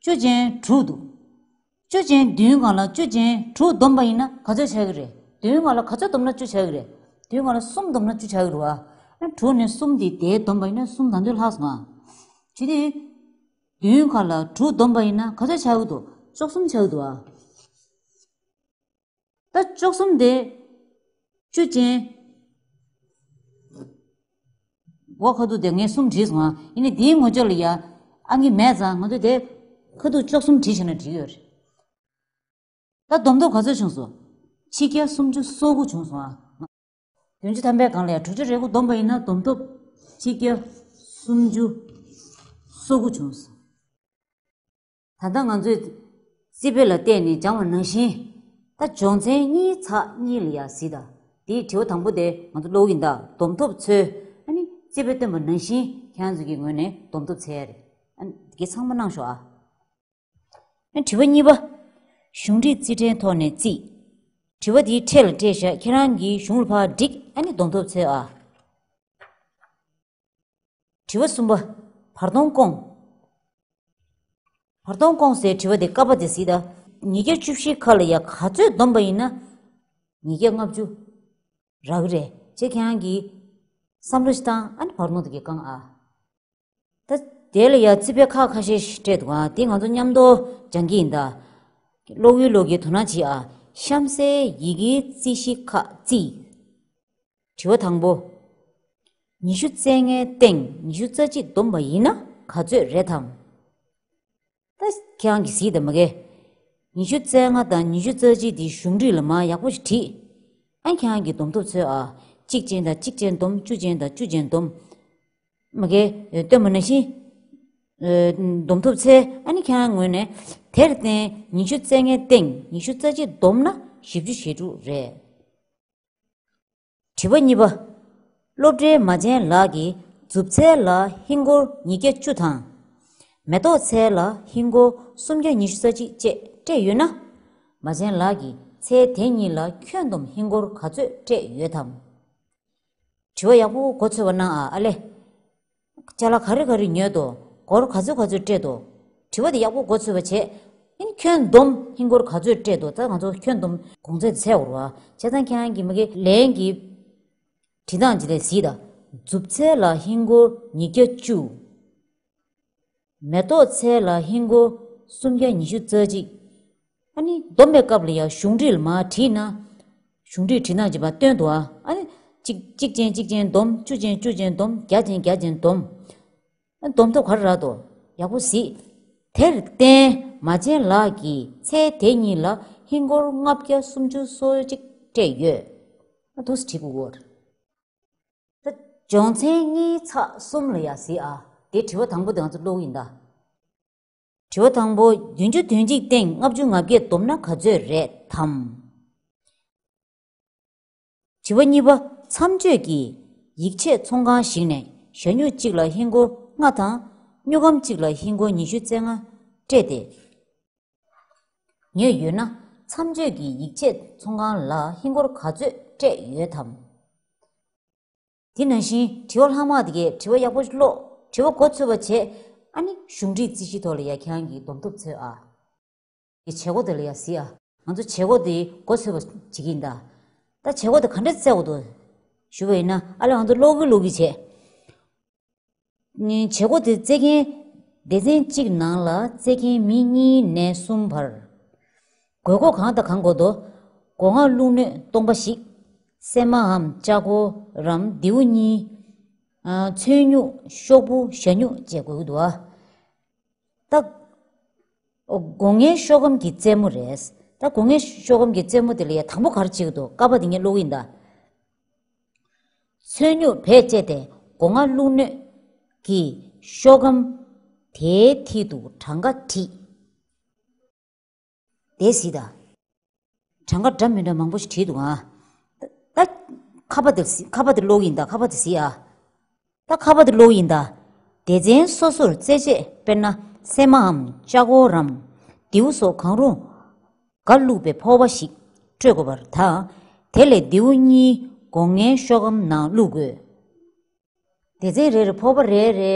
བཅུ་ཅན་དྲུག་འདུག་བཅུ་ཅན་བདུན་སྒང་ལ་བཅུ་ཅན་དྲུག་བསྡོམས་པ་ཡིན་ན་ག་ཚོད་ཆགས་ཀྱི་རེད། བདུན་སྒང་ལ་ག་ཚོད་བསྡོམས་ན་བཅུ་ཆགས་ཀྱི་རེད། བདུན་སྒང་ལ་གསུམ་བསྡོམས་ན་བཅུ་ཆགས་ཀྱི་རེད་བ། ཨ་དྲུག་ནས་གསུམ་དེ་དེ་བསྡོམས་པ་ཡིན་ན་གསུམ་ད་དུང་ལྷག་སོང་ཨ། བྱས་དུས། བདུན་སྒང་ལ་དྲུག་བསྡོམས་པ་ཡིན་ན་ག་ཚོད་ཆགས་ཀྱི་འདུག་བཅུ་གསུམ་ཆགས་ཀྱི་འདུག་ཨ། ད་བཅུ་གསུམ་དེ། བཅུ་ཅན། འོག་ཁ་ཐུག་དེ་ངས་གསུམ་བྲིས་སོང་ཨ། ཡིན་ནའི་དེའི་ངོ་ཅོག་ལ་ཡ། ཨ་ངས་མེད་ཙང་ང་ཚོས་དེ། ཁ་ཐུག་བཅུ་གསུམ་བྲིས་བཞག་ན་འགྲིག་ཡོད་རེད། ད་བསྡོམས་ཐོབ་ག་ཚོད་བྱུང་སོང་། ཆིག་བརྒྱ་སུམ་ཅུ་སོ་དགུ་བྱུང་སོང་ཨ། བདུན་ཅུ་ཐམ་པའི་སྒང་ལ་ཡང་དྲུག་ཅུ་རེ་དགུ་བསྡོམས་པ་ཡིན་ན་བསྡོམས་ཐོབ་ཆིག་བརྒྱ་སུམ་ཅུ་སོ་དགུ་བྱུང་སོང་། ད་ལྟ་ང་ཚོས་རྩིས་དཔེ་ལ་བལྟས་ནས་སྦྱངས་པ་ནང་བཞིན། ད་སྦྱོང་ཚན་གཉིས་ཚེག་གཉིས་ལ་ཡ་གཟིགས་དང་། དེའི་དྲི་བ་དང་པོ་དེ་ང་ཚོ་ཀློག་གི་ཡིན་ད། བསྡོམས་ཐོབ་ཚོས་ཨ་ནི་རྩིས་དཔེ་བཏོན་པ་ནང་བཞིན་ཁྱེད་རང་ཚོ་གི་ངོས་ནས་བསྡོམས་ཐོབ་འཚོལ་ཡ་རེད། ཨ་ནི་དེ་གའི་ཚང་མ་གནང་ཤོག་ཨ། ཨ་ནི་དྲི་བ་གཉིས་པ། གཞུང་འབྲེལ་རྩིས་ཁྲའི་ཐོག་ནས་རྩིས། དྲི་བ་དེའི་ཕྲད་ལ་སྤྲད་བཞག་ཁྱེད་རང་གིས་གཞུང་ལ་ཕར་བསྒྲིགས། ཨ་ནི་བསྡོམས་ཐོབ་འཚོལ་ཨ། དྲི་བ་གསུམ་པ། བར་སྟོང་སྐོང་། བར་སྟོང་སྐོང་ཟེར་དྲི་བ་དེ་ཀ་པ་དེ་གཟིགས་དང་། ཉིས་བརྒྱ་བཅུ་བཞི་ཁ་ལ་ཡ་ག་ཚོད་བསྡོམས་པ་ཡིན་ན་ཉིས་བརྒྱ་ལྔ་བཅུ་རག་གི་རེད། ཅེས་ཁྱེད་རང་གིས་བསམ་བློ་ཞིག་བཏང་། ཨ་ནི་བར་སྟོང་དེ་གའི་བསྐང་ཨ། ད་དེ་ལ་ཡ་རྩིས་དཔེ་ཁག་ཁ་ཤས་ཤིག་སྤྲད་འདུག་ཨ། དེ་ང་ཚོ་མཉམ་དུ་སྦྱང་གི་ཡིན་ད། ཀློག་ཡུལ་ལོག་གི་དོ་སྣང་བྱེད་ཨ། གཤམ་གསལ་ཡི་གེའི་རྩིས་གཞི་ཁག་རྩིས། དྲི་བ་དང་པོ། ཉི་ཤུ་རྩ་ལྔའི་སྟེང་ཉི་ཤུ་རྩ་གཅིག་བསྡོམས་པ་ཡིན་ན་ག་ཚོད་རེད་དམ། ད་ཁྱེད་རང་གིས་གཟིགས་དང་མ་གས། ཉི་ཤུ་རྩ་ལྔ་དང་ཉི་ཤུ་རྩ་གཅིག་དེ་གཞུང་འབྲེལ་ལ་མར་ཡག་པོ་ཞིག་བྲིས། ཨ་ཁྱེད་རང་གིས་བསྡོམས་ཐོབ་འཚོལ་ཨ། གཅིག་ཅན་དང་གཅིག་ཅན་བསྡོམས། བཅུ་ཅན་དང་བཅུ་ཅན་བསྡོམས། མ་གས། སྟོན་པ་ནང་བཞིན་བསྡོམས་ཐོབ་འཚོལ། ཨ་ནི་ཁྱེད་རང་ངོས་ནས་དེར་བརྟེན་ཉི་ཤུ་རྩ་ལྔའི་སྟེང་ཉི་ཤུ་རྩ་གཅིག་བསྡོམས་ན་བཞི་བཅུ་ཞེ་དྲུག་རེད། དྲི་བ་གཉིས་པ། སློབ་གྲྭའི་མ་བྱན་ལགས་ཀྱིས་མཛུབ་ཚལ་ལ་ཧིན་སྒོར་ཉིས་བརྒྱ་བཅུ་དང་། མེ་ཏོག་ཚལ་ལ་ཧིན་སྒོར་སུམ་བརྒྱ་ཉི་ཤུ་རྩ་གཅིག་བཅས་སྤྲད་ཡོད་ན། མ་བྱན་ལགས་ཀྱིས་ཚལ་དེ་གཉིས་ལ་ཁྱོན་བསྡོམས་ཧིན་སྒོར་ག་ཚོད་སྤྲད་ཡོད་དམ། དྲི་བ་ཡག་པོ་མགོ་ཚོས་པ་གནང་ཨ། ཨ་ལེ། ཅ་ལག་ག་རེ་ག་རེ་ཉོས་འདུག་སྒོར་ག་ཚོད་ག་ཚོད་སྤྲད་འདུག་དྲི་བ་དེ་ཡག་པོ་མགོ་ཚོས་པ་བྱས། ཨིན་ཁྱོན་བསྡོམས་ཧིན་སྒོར་ག་ཚོད་སྤྲད་འདུག་ད་ང་ཚོ་ཁྱོན་བསྡོམས་གོང་ཚད་དེ་འཚོལ་དགོས་རེད་བ། བྱས་ཙང་ཁྱེད་རང་གིས་མ་གི་ལན་གྱི་བྲིས་སྟངས་ཅིག་ལ་གཟིགས་དང་། མཛུབ་ཚལ་ལ་ཧིན་སྒོར་ཉིས་བརྒྱ་བཅུ། མེ་ཏོག་ཚལ་ལ་ཧིན་སྒོར་སུམ་བརྒྱ་ཉི་ཤུ་རྩ་གཅིག་ཨ་ནི་བསྡོམས་པའི་སྐབས་ལ་ཡང་གཞུང་འབྲེལ་མར་བྲིས་ན། གཞུང་འབྲེལ་བྲིས་སྟངས་ཅིག་མར་སྟོན་འདུག་ཨ། ཨ་ནི་གཅིག་གཅིག་ཅན་གཅིག་ཅན་བསྡོམས། བཅུ་ཅན་བཅུ་ཅན་བསྡོམས། བརྒྱ་ཅན་བརྒྱ་ཅན་བསྡོམས། ཨ་བསྡོམས་ཐོབ་ག་རེ་རག་འདུག་ཡག་པོ་གཟིགས། དེར་བརྟེན་མ་བྱན་ལགས་ཀྱིས་ཚལ་དེ་གཉིས་ལ་ཧིན་སྒོར་ལྔ་བརྒྱ་སུམ་ཅུ་སོ་གཅིག་སྤྲད་ཡོད། ཨ་འདུག་སེ་བྲིས་དགོས་ཀྱི་རེད། ད་སྦྱོང་ཚན་གཉིས་ཚེག་གསུམ་ལ་ཡ་གཟིགས་ཨ། དེ་དྲི་བ་དང་པོ་དེ་ང་ཚོ་ཀློག་གི་ཡིན་ད། དྲི་བ་དང་པོ། བདུན་ཅུ་དོན་གཅིག་སྟེང་ལྔ་བཅུ་ང་བརྒྱད་བསྡོམས་ན་ག་ཚོད་རེད་དམ། དྲི་བ་གཉིས་པ། མཚམས་གཅོད་ཀྱིས་ཡིག་ཆའི་ཚོང་ཁང་ཞིག་ནས་ཞྭ་སྨྱུག་གཅིག་ལ་ཧིན་སྒོར་ལྔ་དང་། སྨྱུག་སྒམ་གཅིག་ལ་ཧིན་སྒོར་ཉི་ཤུ་རྩ་ལྔ་སྤྲད་དེ་ཉོས་ཡོད་ན། མཚམས་གཅོད་ཀྱིས་ཡིག་ཆའི་ཚོང་ཁང་ལ་ཧིན་སྒོར་ག་ཚོད་སྤྲད་ཡོད་དམ། དེ་ནང་བཞིན་དྲི་བ་ལྷག་མ་དེ་གས་དྲི་བ་ཡག་པོ་ཀློག་དྲི་བ་མགོ་ཚོས་པ་བྱས། ཨ་ནི་གཞུང་འབྲེལ་རྩིས་གཞིའི་ཐོག་ལ་ཡ་ཁྱེད་རང་གིས་བསྡོམས་ཐོབ་འཚོལ་ཨ། དེ་བྱེད་སྒོ་དེ་ལ་ཡ་གཟིགས་ཨ། ང་ཚོ་བྱེད་སྒོ་དེ་མགོ་ཚོས་པ་བྱེད་ཀྱི་ཡིན་ད། ད་བྱེད་སྒོ་དེ་ག་འདྲ་བཙལ་དགོས་འདུག་ཞུ་བ་ཡིན་ན། ཨ་ལས་ང་ཚོ་ཀློག་གི་ཀློག་གི་བྱས། ནི་བྱེད་སྒོ་དེ་བཙལ་མཁན། སྡེ་ཚན་གཅིག་ནང་ལ་བཙལ་མཁན་མི་གཉིས་ནས་གསུམ་བར། དགོས་མཁོ་གང་དང་གང་དགོས་འདུག་སྒོ་ང་བླུགས་སྣོད་སྟོང་པ་ཞིག་སྲན་མའམ་ལྕགས་སྒོར་རམ་མདེའུ་གཉིས། ཨ། ཚོན་སྨྱུག་ཤོག་བུ་ཞྭ་སྨྱུག་བཅས་དགོས་ཀྱི་འདུག་ཨ། ད། སྒོ་ངའི་ཤོག་སྒམ་གྱི་རྩེ་མོ་རེད། ད་སྒོ་ངའི་ཤོག་སྒམ་གྱི་རྩེ་མོ་དེ་ལ་ཡ་དང་པོ་ག་རེ་བྱེད་ཀྱི་འདུག་ཀ་པ་དེ་ངས་ཀློག་གི་ཡིན་ད། ཚོན་སྨྱུག་བེད་སྤྱད་དེ་སྒོ་ང་བླུགས་སྣོད་ཀྱི་ཤོག་སྒམ་དེའི་མཐིལ་དུ་གྲངས་ཀ་བྲིས། དེ་གཟིགས་དང་། གྲངས་ཀ་འདྲ་མི་འདྲ་མང་པོ་ཞིག་བྲིས་འདུག་ཨ། ད་ཁ་པ་དེ་གཟིགས། ཁ་པ་དེ་ཀློག་གི་ཡིན་ད། ཁ་པ་དེ་གཟིགས་ཨ། ད་ཁ་པ་དེ་ཀློག་གི་ཡིན་ད། སྡེ་ཚན་སོ་སོར་རྩེད་ཆས་དཔེར་ན་སྲན་མའམ་ལྕགས་སྒོར་རམ་མདེའུ་སོགས་གང་རུང་ག་བླུགས་པའི་ཕོར་པ་ཞིག་སྤྲོད་དགོས་པར་ཐལ། དེ་ལས་མདེའུ་གཉིས་སྒོ་ངའི་ཤོག་སྒམ་ནང་བླུགས་དགོས། སྡེ་ཚན་རེ་རེར་ཕོར་པ་རེ་རེ་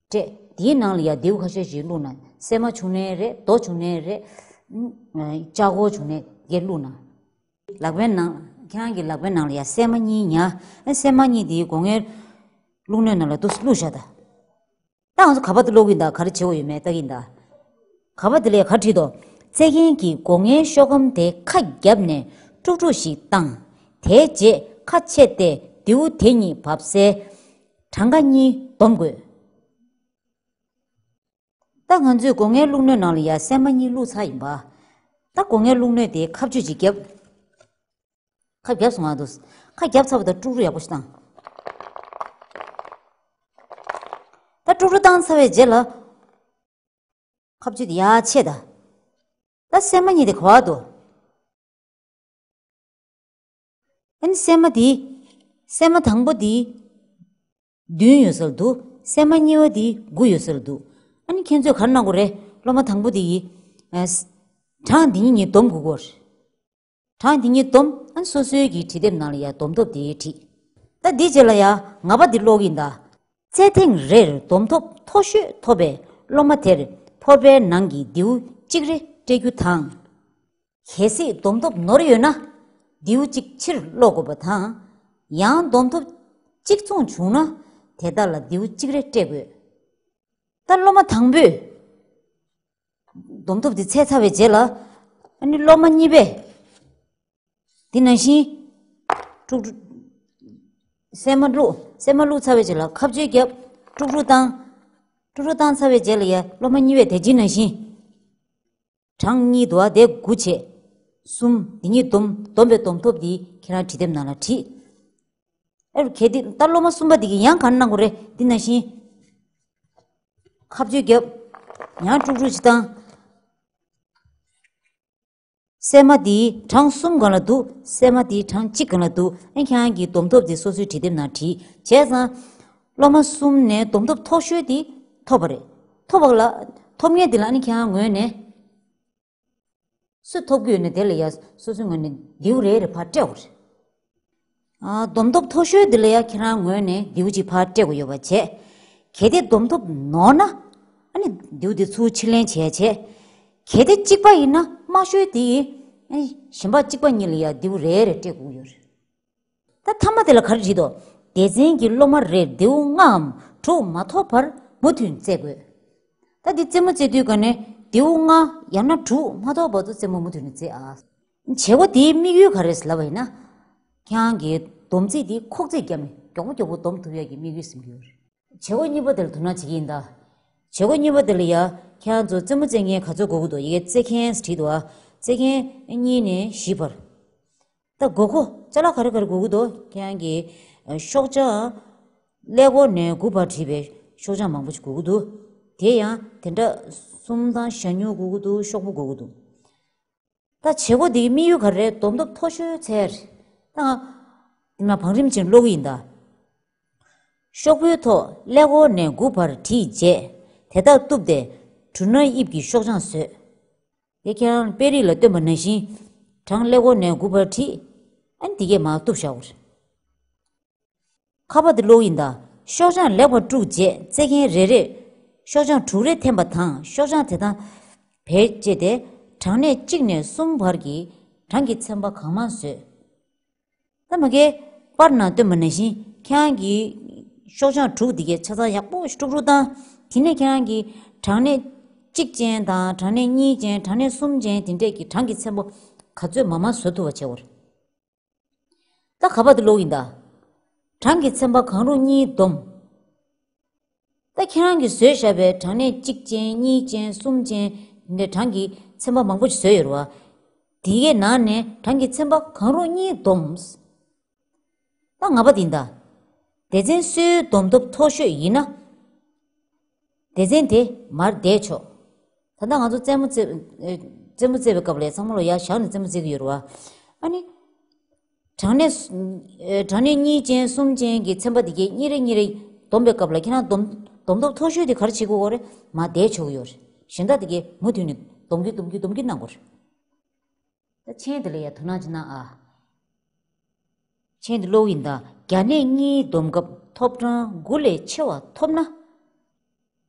སྤྲད། དེའི་ནང་ལ་ཡ་མདེའུ་ཁ་ཤས་ཤིག་བླུགས་ན། སྲན་མ་བྱུང་ནའི་རེད། རྡོ་བྱུང་ནའི་རེད། ཨ། ལྕགས་སྒོར་བྱུང་ནའི་དེ་བླུགས་ན། ལག་པའི་ནང་། ཁྱེད་རང་གི་ལག་པའི་ནང་ལ་ཡ་སྲན་མ་གཉིས་ཉར། ཨ། སྲན་མ་གཉིས་དེ་སྒོ་ངའི་བླུགས་སྣོད་ནང་ལ་འདུག་སེ་བླུགས་བཞག་ད། ད་ང་ཚོ་ག་པ་དེ་ཀློག་གི་ཡིན་ད། ག་རེ་བྱེད་དགོས་ཡོད་མེད་ལྟ་གི་ཡིན་ད། ག་པ་དེ་ལ་ག་རེ་བྲིས་འདུག་རྩེད་མཁན་གྱིས་སྒོ་ངའི་ཤོག་སྒམ་དེ་ཁ་བརྒྱབ་ནས་དཀྲུག་དཀྲུག་ཞིག་བཏང་། དེའི་རྗེས་ཁ་ཕྱེ་སྟེ་མདེའུ་དེ་གཉིས་བབས་སའི་གྲངས་ཀ་གཉིས་བསྡོམས་དགོས། ད་ང་ཚོས་སྒོ་ངའི་བླུགས་སྣོད་ནང་ལ་ཡ་སྲན་མ་གཉིས་བླུགས་ཚར་ཡིན་པ། ད་སྒོ་ངའི་བླུགས་སྣོད་དེ་ཁ་གཅོད་ཅིག་བརྒྱབ། ཁ་བརྒྱབ་སོང་ང་འདུག་ཁ་བརྒྱབ་ཚར་བ་དང་དཀྲུག་དཀྲུག་ཡག་པོ་ཞིག་བཏང་། ད་དཀྲུག་དཀྲུག་བཏང་ཚར་བའི་རྗེས་ལ། ཁ་གཅོད་དེ་ཡར་ཆད་ད། ད་སྲན་མ་གཉིས་དེ་ག་བར་འདུག་ཨ་ནི་སྲན་མ་དེ། སྲན་མ་དང་པོ་དེ། བདུན་ཡོད་ས་ལ་འདུག་སྲན་མ་གཉིས་པ་དེ་དགུ་ཡོད་ས་ལ་འདུག་ཨ་ནི་ཁྱེད་ཚོས་ག་རེ་གནང་དགོས་རེད། སློབ་མ་དང་པོ་དེ་ཡིས། ཨ། གྲངས་འདི་གཉིས་གཉིས་སྡོམ་དགོས་ཀྱི་ཡོད་རེད། གྲངས་འདི་གཉིས་སྡོམ། ཨ་ནི་སོ་སོའི་གི་བྲིས་དེབ་ནང་ལ་ཡ་སྡོམ་ཐོབ་དེ་བྲིས། ད་འདིའི་རྗེས་ལ་ཡ་ལྔ་པ་འདི་ཀློག་གི་ཡིན་ད། རྩེད་ཐེངས་རེར་སྡོམ་ཐོབ་མཐོ་ཤོས་ཐོབ་པའི་སློབ་མ་དེར་ཕོར་པའི་ནང་གི་མདེའུ་གཅིག་རེ་སྤྲད་རྒྱུ་དང་། གལ་སྲིད་སྡོམ་ཐོབ་ནོར་ཡོད་ན་མདེའུ་གཅིག་ཕྱིར་སློག་དགོས་པ་དང་། ཡང་སྡོམ་ཐོབ་གཅིག་མཚུངས་བྱུང་ན་དེ་དག་ལ་མདེའུ་གཅིག་རེ་སྤྲད་དགོས། ད་སློབ་མ་དང་པོས་སྡོམ་ཐོབ་དེ་འཚོལ་ཚར་བའི་རྗེས་ལ། ཨ་ནི་སློབ་མ་གཉིས་པས་དེ་ནང་བཞིན་དཀྲུག་དཀྲུག་སྲན་མ་བླུགས། སྲན་མ་བླུགས་ཚར་བའི་རྗེས་ལ་ཁ་གཅོད་བརྒྱབ། དཀྲུག་དཀྲུག་བཏང་། དཀྲུག་དཀྲུག་བཏང་ཚར་བའི་རྗེས་ལ་ཡ་སློབ་མ་གཉིས་པས་དེ་རྗེས་ནང་བཞིན། གྲངས་གཉིས་འདུག་པ་དེ་དགུ་བྱས། གསུམ། འདི་གཉིས་བསྡོམས། བསྡོམས་པའི་སྡོམ་ཐོབ་འདི་ཁྱེད་རང་བྲིས་དེབ་ནང་ལ་བྲིས། ཨེ་རུ་གལ་ཏེ་ད་སློབ་མ་གསུམ་པ་འདི་གིས་ཡང་ག་རེ་གནང་དགོས་རེད། འདི་ནང་བཞིན་ཁ་གཅོད་བརྒྱབ། ཡང་དཀྲུག་དཀྲུག་ཅིག་བཏང་། སྲན་མ་འདི་གྲངས་གསུམ་སྒང་ལ་འདུག་སྲན་མ་འདི་གྲངས་གཅིག་སྒང་ལ་འདུག་ཨེ་ཁྱེད་རང་གིས་སྡོམ་ཐོབ་འདི་སོ་སོའི་བྲིས་དེབ་ནང་བྲིས། བྱས་ཙང་། སློབ་མ་གསུམ་ནས་སྡོམ་ཐོབ་མཐོ་ཤོས་འདི་ཐོབ་པ་རེད། ཐོབ་པ་ལ། ཐོབ་མཁན་འདི་ལ་ཨ་ནི་ཁྱེད་རང་ངོས་ནས། སུ་ཐོབ་ཀྱི་ཡོད་ན་དེ་ལ་ཡ་སོ་སོའི་ངོས་ནས་མདེའུ་རེ་རེ་ཕར་སྤྲད་དགོས་རེད། ཨ། སྡོམ་ཐོབ་མཐོ་ཤོས་འདི་ལ་ཡ་ཁྱེད་རང་ངོས་ནས་མདེའུ་གཅིག་ཕར་སྤྲད་དགོས་ཡོད་པ་བྱས། གལ་ཏེ་སྡོམ་ཐོབ་ནོར་ན། ཨ་ནི་མདེའུ་དེ་ཚུར་ཕྱིར་ལེན་བྱས་བྱས། གལ་ཏེ་གཅིག་པ་ཡིན་ན་དམའ་ཤོས་དེ་ཡིས། ཨ་ནི་གཞན་པ་གཅིག་པ་གཉིས་ལ་ཡ་མདེའུ་རེ་རེ་སྤྲད་དགོས་ཡོད་རེད། ད་མཐའ་མ་དེ་ལ་ག་རེ་བྲིས་འདུག་སྡེ་ཚན་གྱི་སློབ་མ་རེར་མདེའུ་ལྔའམ་དྲུག་མ་ཐོབ་བར་མུ་མཐུད་རྩེད་དགོས། ད་འདི་རྩེད་མོ་རྩེ་དུས་ག་ནས་མདེའུ་ལྔ་ཡང་ན་དྲུག་མ་ཐོབ་བར་དུ་རྩེད་མོ་མུ་མཐུད་ནས་རྩེ་ཨ། བྱེད་སྒོ་དེའི་དམིགས་ཡུལ་ག་རེ་རེད་ལབ་པ་ཡིན་ན། ཁྱེད་རང་གིས་སྡོམ་རྩིས་དེ་ཁོག་རྩིས་བརྒྱབ་ནས་མགྱོགས་པོ་མགྱོགས་པོ་སྡོམ་ཐུབ་ཡག་གི་དམིགས་ཡུལ་ཟིན་གྱི་ཡོད་རེད། བྱེད་སྒོ་གཉིས་པ་དེ་ལ་དོ་སྣང་བྱེད་ཀྱི་ཡིན་ད། བྱེད་སྒོ་གཉིས་པ་དེ་ལ་ཡ། ཁྱེད་རང་ཚོ་རྩེད་མོ་རྩེ་མཁན་ག་ཚོད་དགོས་ཀྱི་འདུག་ཡ་གིའི་རྩེད་མཁན་བྲིས་འདུག་ཨ། རྩེད་མཁན་གཉིས་ནས་བཞི་བར། ད་དགོས་མཁོ་ཅ་ལག་ག་རེ་ག་རེ་དགོས་ཀྱི་འདུག་ཁྱེད་རང་གིས་ཤོག་བྱང་། ཀླད་ཀོར་ནས་དགུ་བར་བྲིས་པའི་ཤོག་བྱང་མང་པོ་ཞིག་དགོས་ཀྱི་འདུག་དེ་ཡང་དེ་འདྲ་གསུམ་དང་ཞྭ་སྨྱུག་དགོས་ཀྱི་འདུག་ཤོག་བུ་དགོས་ཀྱི་འདུག་ད་བྱེད་སྒོ་འདིའི་དམིགས་ཡུལ་ག་རེ་རེད། སྡོམ་ཐོབ་མཐོ་ཤོས་འཚོལ། ད་ང་། འདི་མ་བང་རིམ་ཅན་ཀློག་གི་ཡིན་ད། ཤོག་བུའི་ཐོག་ཀླད་ཀོར་ནས་དགུ་བར་བྲིས་རྗེས། དེ་དག་གཏུབས་ཏེ་གྲུ་སྣ་དབྱིབས་ཀྱི་ཤོག་བྱང་བཟོས། དེ་ཁྱེད་རང་དཔེ་རིས་ལ་སྟོན་པ་ནང་བཞིན། གྲངས་ཀླད་ཀོར་ནས་དགུ་བར་བྲིས། ཨ་ནི་འདི་གས་མར་གཏུབས་བཞག་དགོས་རེད། ཁ་པར་དེ་ཀློག་ཡིན་ད། ཤོག་བྱང་ལེགས་པར་དཀྲུགས་རྗེས་རྩེད་མཁན་རེ་རེས་ཤོག་བྱང་དྲུག་རེ་འཐེན་པ་དང་ཤོག་བྱང་དེ་དག་བེད་སྤྱད་དེ་གྲངས་གནས་གཅིག་ནས་གསུམ་བར་གྱི་གྲངས་ཀྱི་ཚན་པ་གང་མང་བཟོས། ད་མ་གིའི་པར་ནང་སྟོན་པ་ནང་བཞིན་ཁྱེད་རང་གིས་ཤོག་བྱང་དྲུག་འདི་གའི་ཆ་ཚང་ཡག་པོ་ཞིག་དཀྲུག་དཀྲུག་བཏང་། དེ་ནས་ཁྱེད་རང་གིས་གྲངས་གནས་གཅིག་ཅན་དང་གྲངས་གནས་གཉིས་ཅན་གྲངས་གནས་གསུམ་ཅན་དེ་འདྲས་ཀྱི་གྲངས་ཀྱི་ཚན་པ་ག་ཚོད་མང་མང་བཟོ་ཐུབ་པ་བྱེད་དགོས་རེད། ད་ཁ་པར་དེ་ཀློག་ཡིན་ད། གྲངས་ཀྱི་ཚན་པ་གང་རུང་གཉིས་བསྡོམས། ད་ཁྱེད་རང་གིས་བཟོས་བཞག་པའི་གྲངས་གནས་གཅིག་ཅན་གཉིས་ཅན་གསུམ་ཅན་འདི་འདྲ་གྲངས་ཀྱི་ཚན་པ་མང་པོ་ཞིག་བཟོས་ཡོད་རེད་བ། དེའི་ནང་ནས་གྲངས་ཀྱི་ཚན་པ་གང་རུང་གཉིས་བསྡོམས། ད་ལྔ་པ་དེ་ཡིན་ད། སྡེ་ཚན་སུའི་སྡོམ་ཐོབ་མཐོ་ཤོས་ཡིན་ན། སྡེ་ཚན་དེ་མར་བསྡད་ཆོག་ད་ལྟ་ང་ཚོ་རྩེད་མོ་རྩེ། ཨེ། རྩེད་མོ་རྩེ་བའི་སྐབས་ལ་ཚང་མ་ལོ་ཡར་བཞག་ནས་རྩེད་མོ་རྩེ་གི་ཡོད་རེད་བ། ཨ་ནི། གྲངས་གནས། ཨེ། གྲངས་གནས་གཉིས་ཅན་གསུམ་ཅན་གྱི་ཚན་པ་དེ་གའི་གཉིས་རེ་གཉིས་རེ་བསྡོམས་པའི་སྐབས་ལ་ཁྱེད་རང་སྡོམ། སྡོམ་ཐོབ་མཐོ་ཤོས་དེ་ག་རེ་བྱེད་དགོས་ཀྱི་རེད། མར་བསྡད་ཆོག་གི་ཡོད་རེད། གཞན་དག་དེ་གའི་མུ་མཐུད་ནས་སྡོམ་གྱིན་སྡོམ་གྱིན་སྡོམ་གྱིན་གནང་དགོས་རེད། ད་མཆན་དེ་ལ་ཡ་དོ་སྣང་ཅིག་གནང་ཨ། མཆན་དེ་ཀློག་ཡིན་ད། བརྒྱ་གནས་གཉིས་བསྡོམས་སྐབས་ཐོབ་གྲངས་དགུ་ལས་ཆེ་བ་ཐོབ་ན།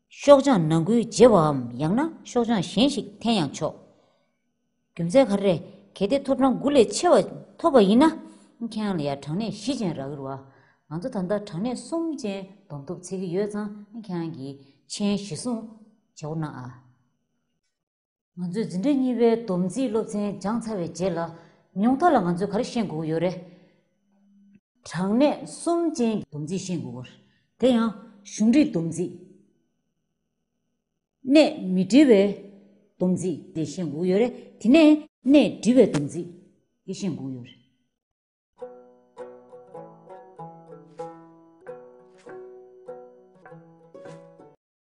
ཤོག་བྱང་ནང་ཁུལ་བརྗེ་བའམ་ཡང་ན་ཤོག་བྱང་གཞན་ཞིག་འཐེན་ཡང་ཆོག་རྒྱུ་མཚན་ག་རེ་རེད། གལ་ཏེ་ཐོབ་གྲངས་དགུ་ལས་ཆེ་བ་ཐོབ་པ་ཡིན་ན། ཁྱེད་རང་ལ་ཡ་གྲངས་གནས་བཞི་ཅན་རག་གི་རེད་བ། ང་ཚོ་ད་ལྟ་གྲངས་གནས་གསུམ་ཅན་སྡོམ་ཐོབ་འཚོལ་གྱི་ཡོད་ཙང་ཁྱེད་རང་གིས་མཆན་གཞིར་བཟུང་བྱེད་དགོས་གནང་ཨ། ང་ཚོས་འཛིན་གྲྭ་གཉིས་པའི་སྡོམ་རྩིས་སློབ་ཚན་སྦྱངས་ཚར་བའི་རྗེས་ལ། ཉུང་མཐའ་ལ་ང་ཚོས་ག་རེ་ཤེས་དགོས་ཀྱི་ཡོད་རེད། གྲངས་གནས་གསུམ་ཅན་གྱི་སྡོམ་རྩིས་ཤེས་དགོས་ཀྱི་ཡོད་རེད། དེ་ཡང་གཞུང་འབྲེལ་སྡོམ་རྩིས། གནས་མི་འབྲེལ་བའི་སྡོམ་རྩིས་དེ་ཤེས་དགོས་ཀྱི་ཡོད་རེད། དེ་ནས་གནས་འབྲེལ་བའི་སྡོམ་རྩིས་དེ་ཤེས་དགོས་ཀྱི་ཡོད་རེད།